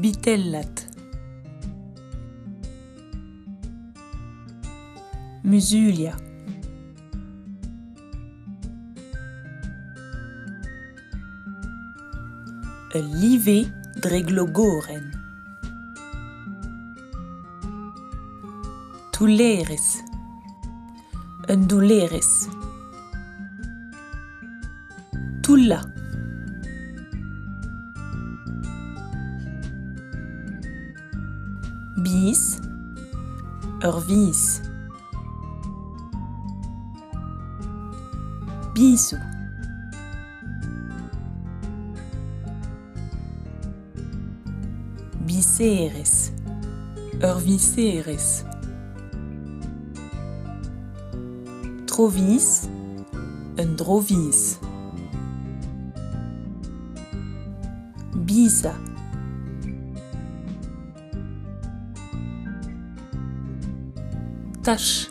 Bitellat. Muzuliañ. Ul live dre glogorenn. Toullerezh. Un doullerez. Toullañ. Biz. Ur viz. Bizoù. Biserez. Ur viserez. Troviz. Un droviz. Bizañ. Tach.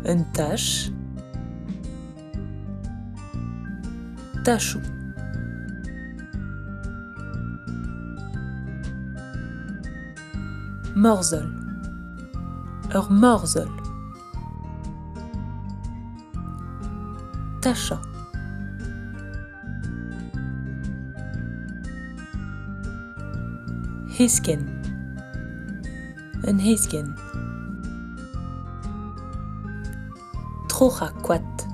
Un tach. Tachoù. Morzhol. Ur morzhol. Tachañ. Heskenn. Un heskenn. Troc'hañ koad.